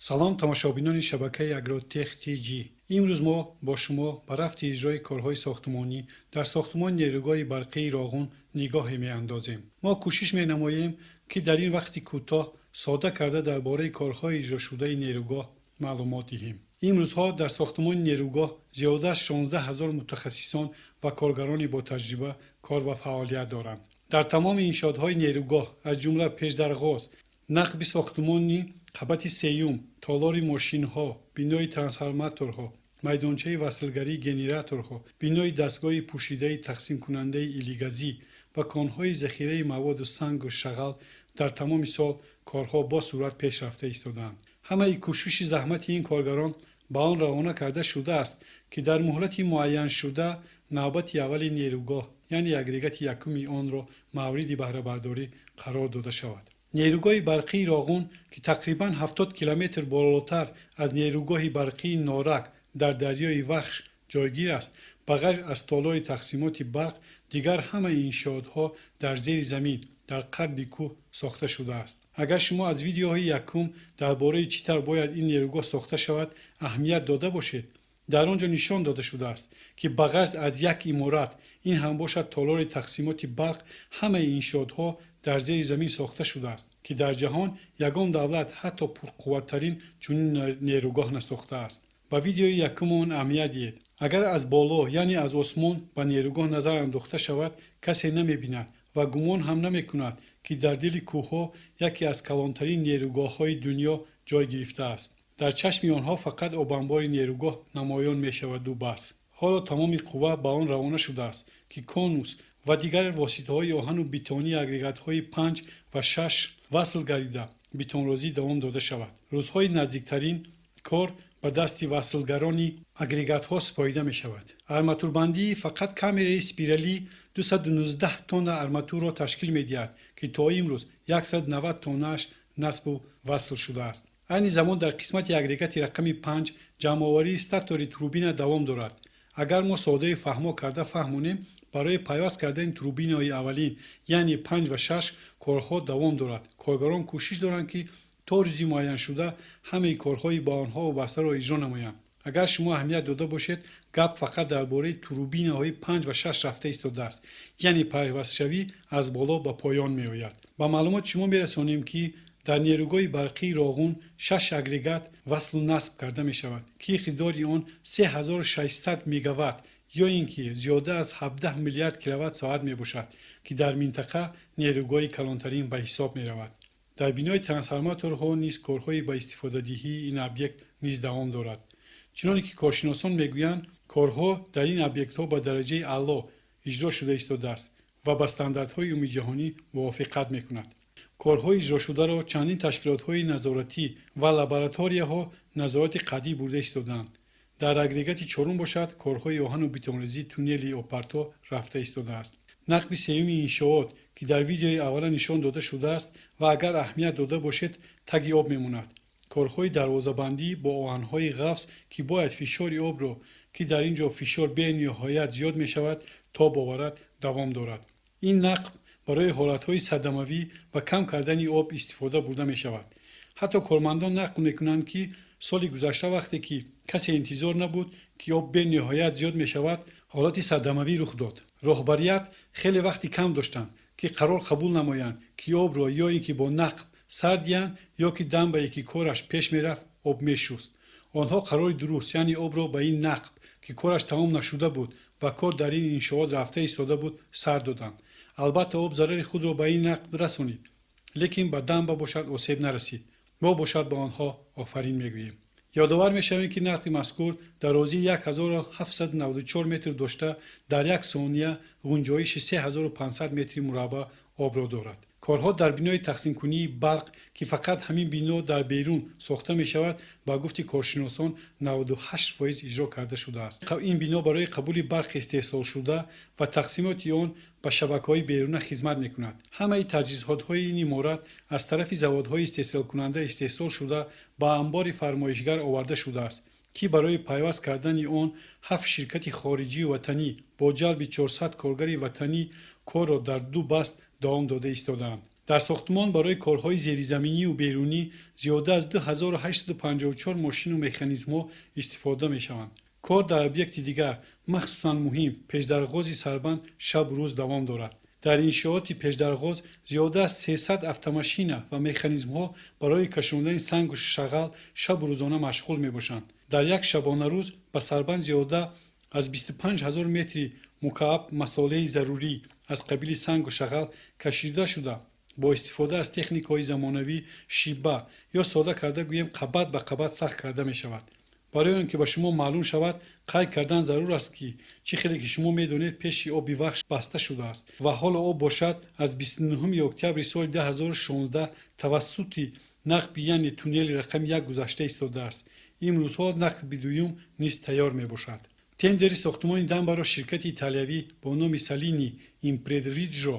Салом, тамошобинони шабакаи Агротех Тҷ. Имрӯз мо бо шумо ба рафти иҷрои корҳои сохтмонӣ дар сохтмони нерӯгоҳи барқии Роғун нигоҳе меандозем. Мо кӯшиш менамоем, ки дар ин вақти кӯтоҳ сода карда дар бораи корҳои иҷрошудаи нерӯгоҳ маълумот диҳем. Имрӯзҳо дар сохтмони нерӯгоҳ зиёда аз 16 ҳазор мутахассисон ва коргарони ботаҷриба кор ва фаъолият доранд. Дар тамоми иншоотҳои нерӯгоҳ, аз ҷумла пешдарғоз, нақби сохтмони қабати сеюм, толори мошинҳо, бинои трансформаторҳо, майдончаи васлгарии генераторҳо, бинои дастгоҳи пӯшидаи тақсимкунандаи илигазӣ ва конҳои захираи маводу сангу шағал дар тамоми сол корҳо бо суръат пеш рафта истодаанд. Ҳамаи кӯшиши заҳмати ин коргарон ба он равона карда шудааст, ки дар муҳлати муайяншуда навбати аввали нерӯгоҳ, яъне агрегати якуми онро мавриди баҳрабардорӣ қарор дода шавад. Нерӯгоҳи барқии Роғун, ки тақрибан 70 километр болотар аз нерӯгоҳи барқии Норак дар дарёи Вахш ҷойгир аст, ба ғайр аз толори тақсимоти барқ дигар ҳамаи иншоотҳо дар зери замин, дар қалби кӯҳ сохта шудааст. Агар шумо аз видеоҳои якум дар бораи чӣ тавр бояд ин нерӯгоҳ сохта шавад аҳамият дода бошед, дар он ҷо нишон дода шудааст, ки ба ғайр аз як иморат, ин ҳам бошад толори тақсимоти барқ, ҳамаи иншоотҳо дар зери замин сохта шудааст, ки дар ҷаҳон ягон давлат, ҳатто пурқувваттарин, чунин нерӯгоҳ насохтааст. Ба видеои якумон аҳамият диҳед. Агар аз боло, яъне аз осмон, ба нерӯгоҳ назар андохта шавад, касе намебинад ва гумон ҳам намекунад, ки дар дили кӯҳҳо яке аз калонтарин нерӯгоҳҳои дунё ҷой гирифтааст. Дар чашми онҳо фақат обанбори нерӯгоҳ намоён мешаваду бас. Ҳоло тамоми қувва ба он равона шудааст, ки конус ва дигар воситаҳои оҳану бетонии агрегатҳои панҷ ва шаш васл гардида, бетонрезӣ давом дода шавад. Рӯзҳои наздиктарин кор ба дасти васлгарони агрегатҳо супорида мешавад. Арматурбандии фақат камераи спиралӣ 219 тонна арматурро ташкил медиҳад, ки то имрӯз 190 тоннааш насбу васл шудааст. Айни замон дар қисмати агрегати рақами 5 ҷамъоварии статори турбина давом дорад. Агар мо соддаю фаҳмо карда фаҳмонем, барои пайваст кардани турбинаҳои аввалин, яъне 5 ва 6, корҳо давом дорад. Коргарон кӯшиш доранд, ки то рӯзи муайяншуда ҳамаи корҳои ба онҳо вобастаро иҷро намоянд. Агар шумо аҳамият дода бошед, гап фақат дар бораи турбинаҳои 5 ва 6 рафта истодааст, яъне пайвастшавӣ аз боло ба поён меояд. Ба маълумоти шумо мерасонем, ки дар нерӯгоҳи барқии Роғун шаш агрегат васлу насб карда мешавад, ки иқтидори он 3600 мегаватт ё ин ки зиёда аз 17 миллиард киловатт соат мебошад, ки дар минтақа нерӯгоҳи калонтарин ба ҳисоб меравад. Дар бинои трансформаторҳо низ корҳои ба истифодадиҳии ин объект низ давом дорад. Чуноне ки коршиносон мегӯянд, корҳо дар ин объектҳо ба дараҷаи аъло иҷро шуда истодааст ва ба стандартҳои умумиҷаҳонӣ мувофиқат мекунад. Корҳои иҷрошударо чандин ташкилотҳои назоратӣ ва лабораторияҳо назорати қатъӣ бурда истодаанд. Дар агрегати чорум бошад, корҳои оҳану бетонрезии туннели обпарто рафта истодааст. Нақби сеюми иншоот, ки дар видеои аввала нишон дода шудааст ва агар аҳамият дода бошед, таги об мемонад, корҳои дарвозабандӣ бо оҳанҳои ғафз, ки бояд фишори обро, ки дар ин ҷо фишор бениҳоят зиёд мешавад, тоб оварад, давом дорад. Ин нақб барои ҳолатҳои садамавӣ ва кам кардани об истифода бурда мешавад. Ҳатто кормандон нақл мекунанд, ки соли гузашта, вақте ки касе интизор набуд, ки об бениҳоят зиёд мешавад, ҳолати садамавӣ рух дод. Роҳбарият хеле вақти кам доштанд, ки қарор қабул намоянд, ки обро ё ин ки бо нақб сар диҳанд, ё ки дамбае, ки кораш пеш мерафт, об мешуст. Онҳо қарори дуруст, яъне обро ба ин нақб, ки кораш тамом нашуда буд ва кор дар ин иншоот рафта истода буд, сар доданд. Албатта, об зарари худро ба ин нақб расонид, лекин ба дамба бошад осеб нарасид. Мо бошад ба онҳо офарин мегӯем. Ёдовар мешавем, ки нақби мазкур дарозии 1794 метр дошта, дар як сония гунҷоиши 3500 метри мураббаъ обро дорад. Корҳо дар бинои тақсимкунии барқ, ки фақат ҳамин бино дар берун сохта мешавад, ба гуфти коршиносон, 98% иҷро карда шудааст. Ин бино барои қабули барқи истеҳсолшуда ва тақсимоти он ба шабакаҳои беруна хизмат мекунад. Ҳамаи таҷҳизотҳои ин иморат аз тарафи заводҳои истеҳсолкунанда истеҳсол шуда, ба амбори фармоишгар оварда шудааст, ки барои пайваст кардани он ҳафт ширкати хориҷию ватанӣ бо ҷалби 400 коргари ватанӣ корро дар ду баст давом дода истодаанд. Дар сохтмон барои корҳои зеризаминию берунӣ зиёда аз 2854 мошину механизмҳо истифода мешаванд. Кор дар объекти дигар, махсусан муҳим, пешдарғози сарбанд шабу рӯз давом дорад. Дар иншооти пешдарғоз зиёда аз 300 автомашина ва механизмҳо барои кашондани сангу шағал шабу рӯзона машғул мебошанд. Дар як шабонарӯз ба сарбанд зиёда аз 25 000 метри мукааб масолеҳи зарурӣ аз қабили сангу шағал кашида шуда, бо истифода аз техникаҳои замонавӣ шиба ё сода карда гӯем, қабат ба қабат сахт карда мешавад. Барои он ки ба шумо маълум шавад, қайд кардан зарур аст, ки чӣ хеле ки шумо медонед, пеши оби Вахш баста шудааст ва ҳоло об бошад аз 29 октябри соли 2016 тавассути нақби, яъне туннели рақами як гузашта истодааст. Имрӯзҳо нақби дуюм низ тайёр мебошад. Тендери сохтмони дамбаро ширкати италиявӣ бо номи Салини Импредриджо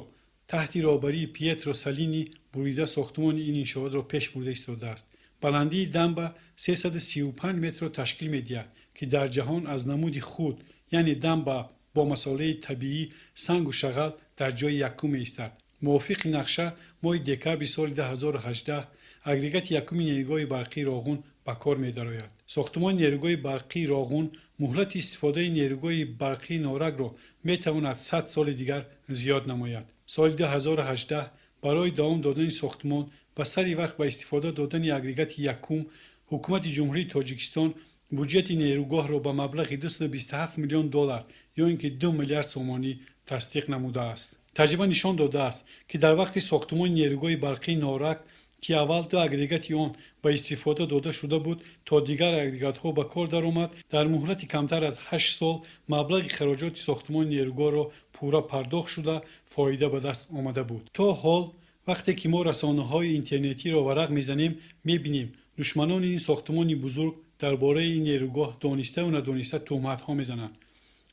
таҳти роҳбарии Пьетро Салини бурида сохтмони ин иншоотро пеш бурда истодааст. Баландии дамба 335 метрро ташкил медиҳад, ки дар ҷаҳон аз намуди худ, яъне дамба бо масолеҳи табиӣ сангу шағал, дар ҷои якум меистад. Мувофиқи нақша, моҳи декабри соли 2018 агрегати якуми нерӯгоҳи барқии Роғун ба кор медарояд. Сохтмони нерӯгоҳи барқии Роғун муҳлати истифодаи нерӯгоҳи барқии Норакро метавонад 100 соли дигар зиёд намояд. Соли 2018 барои давом додани сохтмон ва сари вақт ба истифода додани агрегати якум ҳукумати Ҷумҳурии Тоҷикистон буҷети нерӯгоҳро ба маблағи 227 миллион доллар ё ин ки 2 миллиард сомонӣ тасдиқ намудааст. Таҷриба нишон додааст, ки дар вақти сохтмони нерӯгоҳи барқии Норак, ки аввал ду агрегати он ба истифода дода шуда буд, то дигар агрегатҳо ба кор даромад, дар муҳлати камтар аз 8 сол маблағи хароҷоти сохтмони нерӯгоҳро пурра пардохт шуда, фоида ба даст омада буд. То ҳол вақте ки мо расонаҳои интернетиро варақ мезанем, мебинем, душманони ин сохтмони бузург дар бораи ин нерӯгоҳ дониставу надониста туҳматҳо мезананд.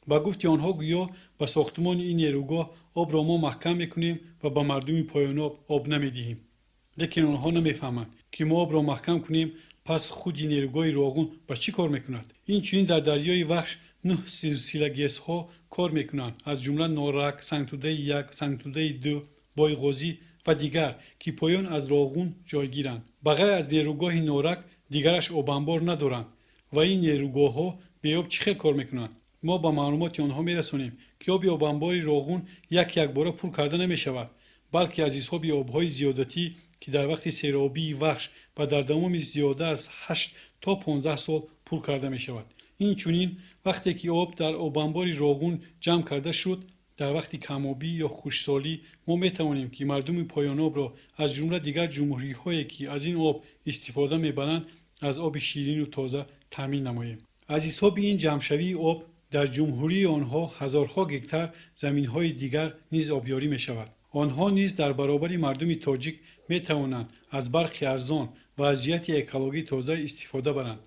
Ба гуфти онҳо, гӯё ба сохтмони ин нерӯгоҳ обро мо маҳкам мекунем ва ба мардуми поёноб об намедиҳем. Лекин онҳо намефаҳманд, ки мо обро маҳкам кунем, пас худи нерӯгоҳи Роғун ба чӣ кор мекунад? Инчунин дар дарёи Вахш нӯҳ силсила ГЭСҳо кор мекунанд, аз ҷумла Норак, Сангтудаи як, Сангтудаи ду, Бойғозӣ ва дигар, ки поён аз Роғун ҷойгиранд. Ба ғайр аз нерӯгоҳи Норак дигараш обанбор надоранд ва ин нерӯгоҳҳо беоб чӣ хел кор мекунанд? Мо ба маълумоти онҳо мерасонем, ки оби обанбори Роғун як якбора пур карда намешавад, балки аз ҳисоби обҳои зиёдатӣ, ки дар вақти серобии Вахш ва дар давоми зиёда аз 8 то 15 сол пур карда мешавад. Инчунин вақте ки об дар обанбори Роғун ҷамъ карда шуд, дар вақти камобӣ ё хушксолӣ мо метавонем, ки мардуми поёнобро, аз ҷумла дигар ҷумҳуриҳое, ки аз ин об истифода мебаранд, аз оби ширину тоза таъмин намоем. Аз ҳисоби ин ҷамъшавии об дар ҷумҳурии онҳо ҳазорҳо гектар заминҳои дигар низ обёрӣ мешавад. Онҳо низ дар баробари мардуми тоҷик метавонанд аз барқи арзон ва аз ҷиҳати экологӣ тоза истифода баранд.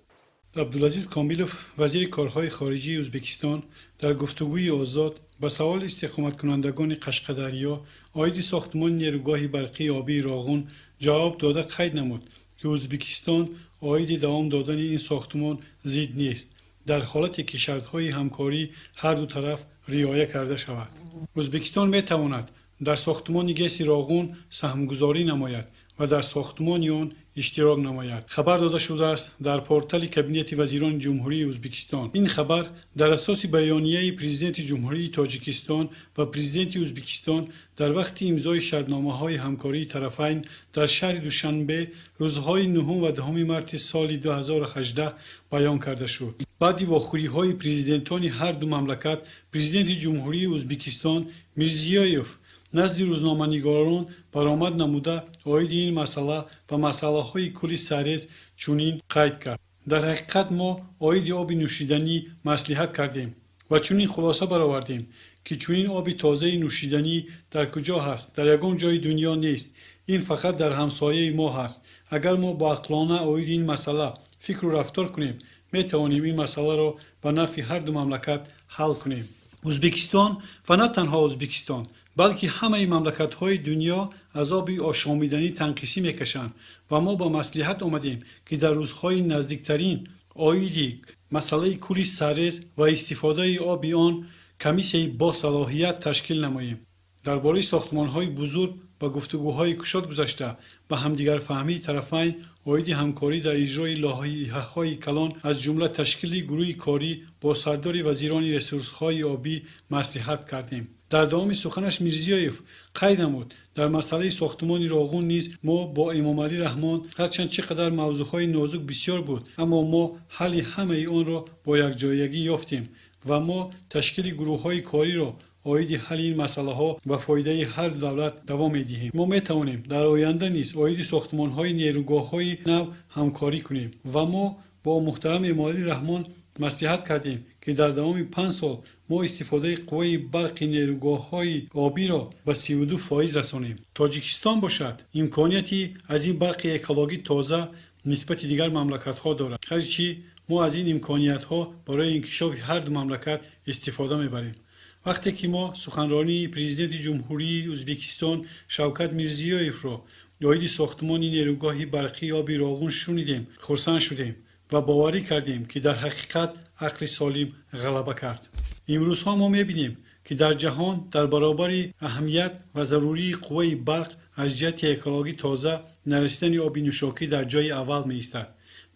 Абдулазиз Комилов, вазири корҳои хориҷии Ӯзбекистон, дар гуфтугӯи озод ба саволи истиқоматкунандагони Қашқадарё оиди сохтмони нерӯгоҳи барқии обии Роғун ҷавоб дода, қайд намуд, ки Ӯзбекистон оиди давом додани ин сохтмон зид нест, дар ҳолате ки шартҳои ҳамкории ҳарду тараф риоя карда шавад. Ӯзбекистон метавонад дар сохтмони ГЭСи Роғун саҳмгузорӣ намояд ва дар сохтмони он иштирок намояд, хабар дода шудааст дар портали Кабинети вазирони Ҷумҳурии Ӯзбекистон. Ин хабар дар асоси баёнияи Президенти Ҷумҳурии Тоҷикистон ва Президенти Ӯзбекистон дар вақти имзои шартномаҳои ҳамкории тарафайн дар шаҳри Душанбе рӯзҳои 9 ва 10 марти соли 2018 баён карда шуд. Баъди вохӯриҳои президентони ҳар ду мамлакат, Президенти Ҷумҳурии Ӯзбекистон Мирзиёев назди рӯзноманигорон баромад намуда, оиди ин масъала ва масъалаҳои кӯли Сарез чунин қайд кард: «Дар ҳақиқат, мо оиди оби нӯшиданӣ маслиҳат кардем ва чунин хулоса баровардем, ки чунин оби тозаи нӯшиданӣ дар куҷо ҳаст? Дар ягон ҷои дунё нест. Ин фақат дар ҳамсояи мо ҳаст. Агар мо боақлона оиди ин масъала фикру рафтор кунем, метавонем ин масъаларо ба нафъи ҳарду мамлакат ҳал кунем. Ӯзбекистон ва на танҳо Ӯзбекистон, балки ҳамаи мамлакатҳои дунё аз оби ошомиданӣ танқисӣ мекашанд ва мо ба маслиҳат омадем, ки дар рӯзҳои наздиктарин оиди масъалаи кӯли Сарез ва истифодаи оби он комиссияи босалоҳият ташкил намоем. Дар бораи сохтмонҳои бузург Ба гуфтугӯҳои кушод гузашта, ба ҳамдигарфаҳмии тарафайн оиди ҳамкорӣ дар иҷрои лоиҳаҳои калон, аз ҷумла ташкили гурӯҳи корӣ бо сардори вазирони ресурсҳои обӣ маслиҳат кардем. Дар давоми суханаш Мирзиёев қайд намуд: дар масъалаи сохтмони Роғун низ мо бо Эмомалӣ Раҳмон ҳарчанд чӣ қадар мавзӯъҳои нозук бисёр буд, аммо мо ҳалли ҳамаи онро бо якҷоягӣ ёфтем ва мо ташкили гурӯҳҳои кориро оиди ҳалли ин масъалаҳо ба фоидаи ҳарду давлат давом медиҳем. Мо метавонем дар оянда низ оиди сохтмонҳои нерӯгоҳҳои нав ҳамкорӣ кунем ва мо бо муҳтарам Эмомалӣ Раҳмон маслиҳат кардем, ки дар давоми 5 сол мо истифодаи қувваи барқи нерӯгоҳҳои обиро ба 32% расонем. Тоҷикистон бошад, имконияти аз ин барқи экологӣ тоза нисбати дигар мамлакатҳо дорад. Ҳарчи мо аз ин имкониятҳо барои инкишофи ҳарду мамлакат истифода мебарем. Вақте ки мо суханронии Президенти Ҷумҳурии Ӯзбекистон Шавкат Мирзиёевро оиди сохтмони нерӯгоҳи барқии оби Роғун шунидем, хурсанд шудем ва боварӣ кардем, ки дар ҳақиқат ақли солим ғалаба кард. Имрӯзҳо мо мебинем, ки дар ҷаҳон дар баробари аҳамият ва зарурии қувваи барқ аз ҷиҳати экологӣ тоза, нарасидани оби нӯшокӣ дар ҷои аввал меистад.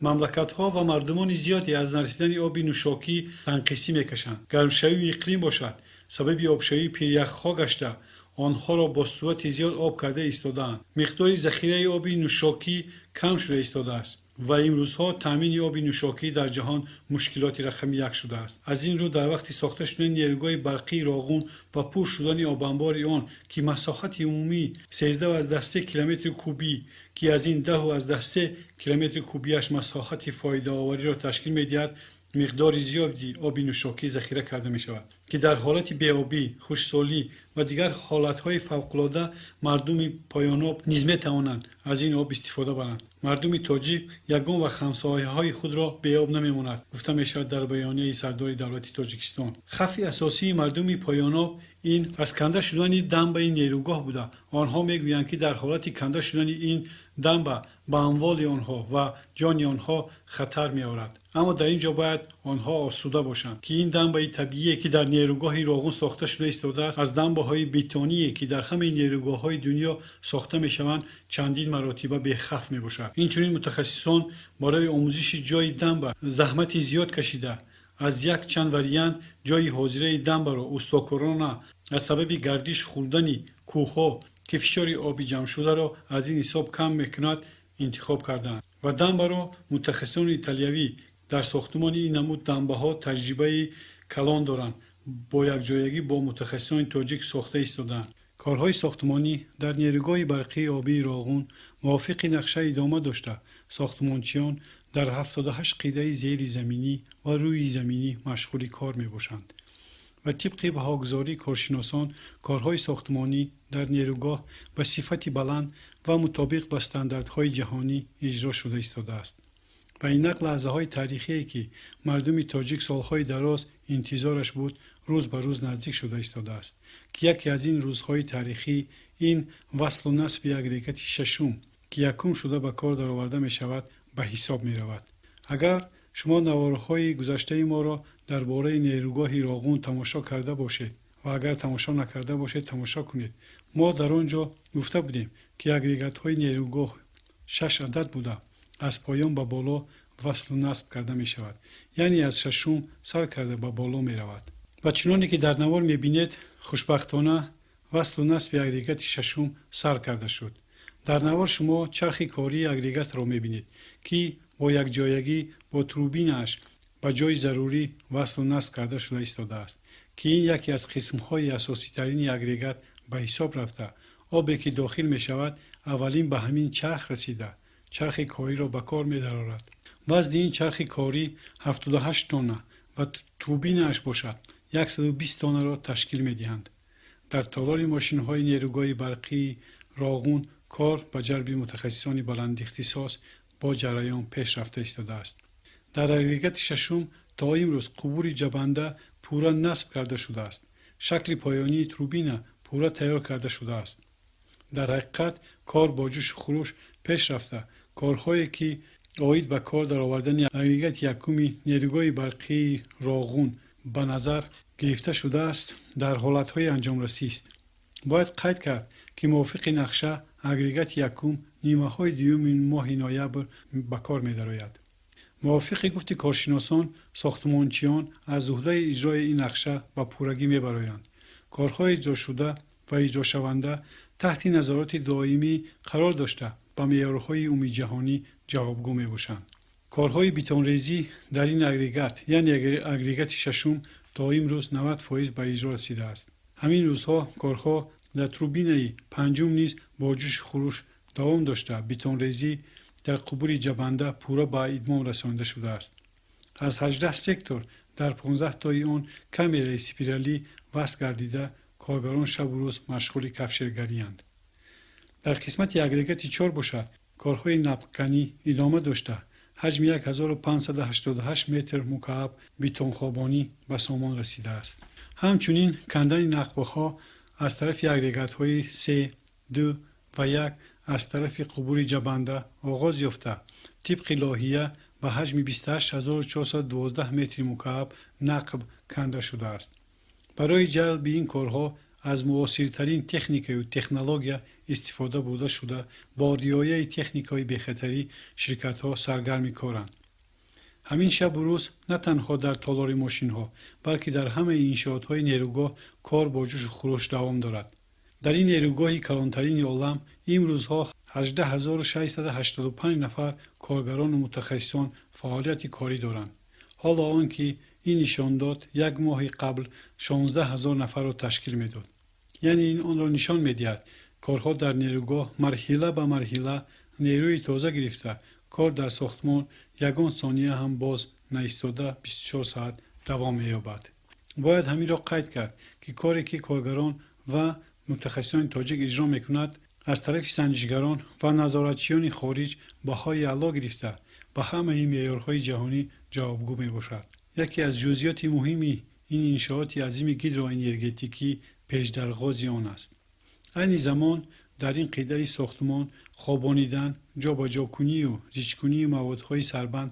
Мамлакатҳо ва мардумони зиёде аз нарасидани оби нӯшокӣ танқисӣ мекашанд. Гармшавии иқлим бошад, сабаби обшавии пиряхҳо гашта, онҳоро бо суръати зиёд об карда истодаанд. Миқдори захираи оби нӯшокӣ кам шуда истодааст ва имрӯзҳо таъмини оби нӯшокӣ дар ҷаҳон мушкилоти рақами як шудааст. Аз ин рӯ, дар вақти сохта шудани нерӯгоҳи барқии Роғун ва пур шудани обанбори он, ки масоҳати умумӣ 13,3 километри кубӣ, ки аз ин 10,3 километри кубиаш масоҳати фоидаовариро ташкил медиҳад, миқдори зиёди оби нӯшокӣ захира карда мешавад, ки дар ҳолати беобӣ, хушксолӣ ва дигар ҳолатҳои фавқулода мардуми поёноб низ метавонанд аз ин об истифода баранд. Мардуми тоҷик ягон вақт ҳамсояҳои худро беоб намемонад, гуфта мешавад дар баёнияи сардори давлати Тоҷикистон. Хавфи асосии мардуми поёноб ин аз канда шудани дамбаи нерӯгоҳ буда, онҳо мегӯянд, ки дар ҳолати канда шудани ин дамба ба амволи онҳо ва ҷони онҳо хатар меорад. Аммо дар ин ҷо бояд онҳо осуда бошанд, ки ин дамбаи табиие, ки дар нерӯгоҳи Роғун сохта шуда истодааст, аз дамбаҳои бетоние, ки дар ҳамаи нерӯгоҳҳои дунё сохта мешаванд, чандин маротиба бехавф мебошад. Инчунин мутахассисон барои омӯзиши ҷои дамба заҳмати зиёд кашида, аз як чанд вариант ҷои ҳозираи дамбаро устокорона аз сабаби гардиш хӯрдани кӯҳҳо, ки фишори оби ҷамъшударо аз ин ҳисоб кам мекунад, интихоб карданд ва дамбаро мутахассисони италиявӣ дар сохтмони ин намуд дамбаҳо таҷрибаи калон доранд, бо якҷоягӣ бо мутахассисони тоҷик сохта истодаанд. Корҳои сохтмонӣ дар нерӯгоҳи барқии обии Роғун мувофиқи нақша идома дошта, сохтмончиён дар 78 қитъаи зеризаминӣ ва рӯизаминӣ машғули кор мебошанд ва тибқи баҳогузории коршиносон, корҳои сохтмонӣ дар нерӯгоҳ ба сифати баланд ва мутобиқ ба стандартҳои ҷаҳонӣ иҷро шуда истодааст. Ва инак лаҳзаҳои таърихие, ки мардуми тоҷик солҳои дароз интизораш буд, рӯз ба рӯз наздик шуда истодааст, ки яке аз ин рӯзҳои таърихӣ ин васлу насби агрегати шашум, ки якум шуда ба кор дароварда мешавад, ба ҳисоб меравад. Агар шумо наворҳои гузаштаи моро дар бораи нерӯгоҳи Роғун тамошо карда бошед ва агар тамошо накарда бошед, тамошо кунед, мо дар он ҷо гуфта будем, ки агрегатҳои нерӯгоҳ шаш адад буда, аз поён ба боло васлу насб карда мешавад, яъне аз шашум сар карда ба боло меравад. Ва чуноне ки дар навор мебинед, хушбахтона васлу насби агрегати шашум сар карда шуд. Дар навор шумо чархи кории агрегатро мебинед, ки бо якҷоягӣ бо турбинааш ба ҷои зарурӣ васлу насб карда шуда истодааст, ки ин яке аз қисмҳои асоситарини агрегат ба ҳисоб рафта, обе ки дохил мешавад, аввалин ба ҳамин чарх расида, чархи кориро ба кор медарорад. Вазни ин чархи корӣ 78 тонна ва турбинааш бошад, 120 тоннаро ташкил медиҳанд. Дар толори мошинҳои нерӯгоҳи барқии Роғун кор ба ҷалби мутахассисони баландихтисос бо ҷараён пеш рафта истодааст. Дар агрегати шашум то имрӯз қубури ҷабанда пурра насб карда шудааст, шакли поёнии турбина пурра тайёр карда шудааст. Дар ҳақиқат кор бо ҷӯшу хурӯш пеш рафта, корҳое ки оид ба кор даровардани агрегати якуми нерӯгоҳи барқии Роғун ба назар гирифта шудааст, дар ҳолатҳои анҷомрасист. Бояд қайд кард, ки мувофиқи нақша агрегати якум нимаҳои дуюми моҳи ноябр ба кор медарояд. Мувофиқи гуфти коршиносон, сохтмончиён аз уҳдаи иҷрои ин нақша ба пуррагӣ мебароянд. Корҳои иҷрошуда ва иҷрошаванда таҳти назорати доимӣ қарор дошта, ба меъёрҳои умумиҷаҳонӣ ҷавобгӯ мебошанд. Корҳои бетонрезӣ дар ин агрегат, яъне агрегати шашум, то имрӯз 90% ба иҷро расидааст. Ҳамин рӯзҳо корҳо дар турбинаи панҷум низ бо ҷӯшу хурӯш давом дошта, бетонрезӣ дар қубури ҷабанда пурра ба итмом расонида шудааст. Аз 18 сектор дар 15 тои он камераи спиралӣ васл гардида, коргарон шабу рӯз машғули кафшергариянд. Дар қисмати агрегати чор бошад, корҳои нақбканӣ идома дошта, ҳаҷми 1588 метр мукааб бетонхобонӣ ба сомон расидааст. Ҳамчунин кандани нақбҳо аз тарафи агрегатҳои се, ду ва як аз тарафи қубури ҷабанда оғоз ёфта, тибқи лоиҳа ба ҳаҷми 28412 метри мукааб нақб канда шудааст. Барои ҷалби ин корҳо аз муосиртарин техникаю технология истифода бурда шуда, бо риояи техникаҳои бехатарӣ ширкатҳо саргарми коранд. Ҳамин шабу рӯз на танҳо дар толори мошинҳо, балки дар ҳамаи иншоотҳои нерӯгоҳ кор бо ҷӯшу хурӯш давом дорад. Дар ин нерӯгоҳи калонтарини олам имрӯзҳо 18 685 нафар коргарону мутахассисон фаъолияти корӣ доранд, ҳоло он ки ин нишондод як моҳи қабл 16 ҳазор нафарро ташкил медод. Яъне ин онро нишон медиҳад, корҳо дар нерӯгоҳ марҳила ба марҳила нерӯи тоза гирифта, кор дар сохтмон ягон сония ҳам боз наистода 24 соат давом меёбад. Бояд ҳаминро қайд кард, ки коре ки коргарон ва мутахассисони тоҷик иҷро мекунад, аз тарафи санҷишгарон ва назоратчиёни хориҷ баҳои аъло гирифта, ба ҳамаи меъёрҳои ҷаҳонӣ ҷавобгӯ мебошад. Яке аз ҷузъиёти муҳими ин иншооти азими гидроэнергетикӣ пешдарғози он аст. Айни замон дар ин қитъаи сохтмон хобонидан, ҷобаҷокунию зичкунии маводҳои сарбанд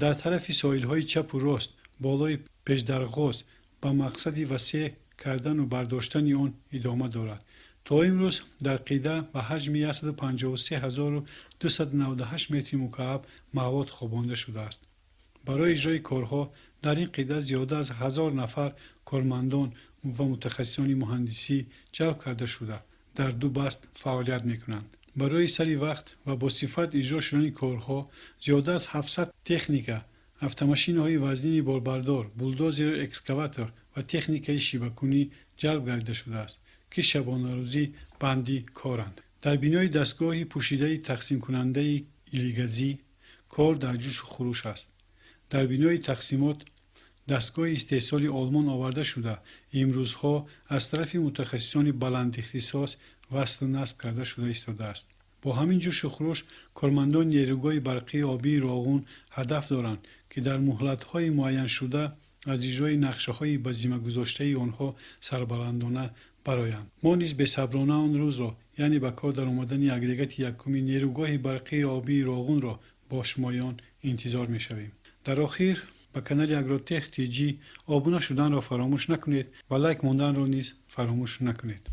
дар тарафи соҳилҳои чапу рост болои пешдарғоз ба мақсади васеъ кардану бардоштани он идома дорад. То имрӯз дар қитъа ба ҳаҷми 153 298 метри мукааб мавод хобонда шудааст. Барои иҷрои корҳо дар ин қитъа зиёда аз 1000 нафар кормандон ва мутахассисони муҳандисӣ ҷалб карда шуда, дар ду баст фаъолият мекунанд. Барои сари вақт ва бо сифат иҷро шудани корҳо зиёда аз 700 техника, автомошинаҳои вазнини борбардор, булдозеру экскаватор ва техникаи шибакунӣ ҷалб гардида шудааст, ки шабонарӯзӣ банди коранд. Дар бинои дастгоҳи пӯшидаи тақсимкунандаи илигазӣ кор дар ҷӯшу хурӯш аст. Дар бинои тақсимот дастгоҳи истеҳсоли Олмон оварда шуда, имрӯзҳо аз тарафи мутахассисони баландихтисос васлу насб карда шуда истодааст. Бо ҳамин ҷӯшу хурӯш кормандони нерӯгоҳи барқии обии Роғун ҳадаф доранд, ки дар муҳлатҳои муайяншуда аз иҷрои нақшаҳои ба зимма гузоштаи онҳо сарбаландона бароянд. Мо низ бесаброна он рӯзро, яъне ба кор даромадани агрегати якуми нерӯгоҳи барқии обии Роғунро бо шумоён интизор мешавем. Дар охир ба канали Агротех Тҷ обуна шуданро фаромӯш накунед ва лайк монданро низ фаромӯш накунед.